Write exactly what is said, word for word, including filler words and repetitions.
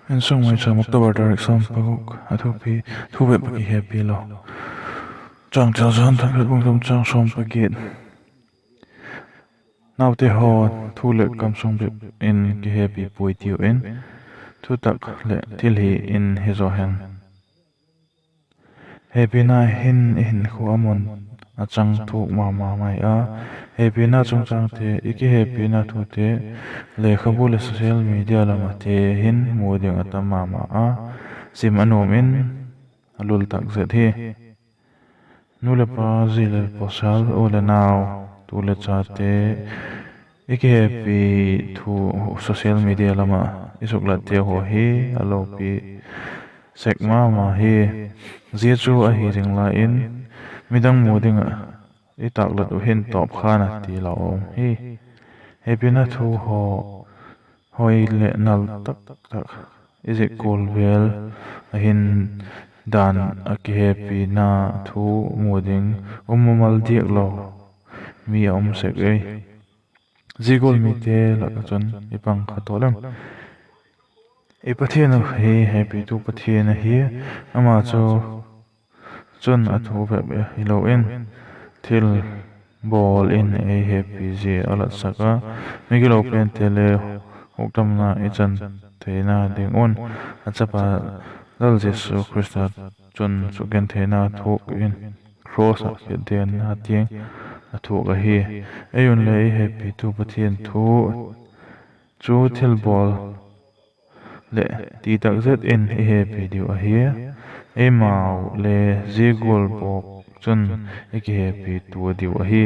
Insung Maicham, October tarik sawm paguk. A thupi: Thu bep a kihepi lo. Changtel: Johan thakhat bung thum chang sawm pagiat. Naute haw, thu leh kam sung bep in kihepi puai tiu in, thutak leh thilhi in hi zaw hen. Hepina hin i hinkhua a mun a chang thuk ma ma mai a. Hepina chungchangte, i kihepina thute lekhabu leh social media lam ah te hin mu ding a tam ma ma a, sim a nuam in a lul tak zet hi. Nu leh pa, zi leh pawsal, u leh nau, tu leh chate, i kihepi thu social media lam ah i suklat teu haw hi a lopi sek ma ma hi. Zia chu ahi zing lai in midang mu ding ah i tâklat uh hin tawp khan a ti lo a um hi. Hepina thu haw hoi leh nal tak tak i zik gual vel a hin dan a kihepina thu mu ding um mumal diak lo mi a um sek ei. Zia gual mite lak ah chun i pang kha tawl em? I Pathian uh hi hepitu Pathian ahi. Ama chu chun a thu bep hilo in thil bawl in ei hepi zia a latsak a, migilo pente le hukdamna i chan theina ding un a chapa Lal Jesu Khrista chun sukgentheina thuak in cross ah kidenna tiang a thuak ahi. Ei un le i hepitu Pathian thu chu thil bawl leh ti tak zet in i hepi diu ahi. Eimau le zia gual bawk chun i kihepi tua diu ahi.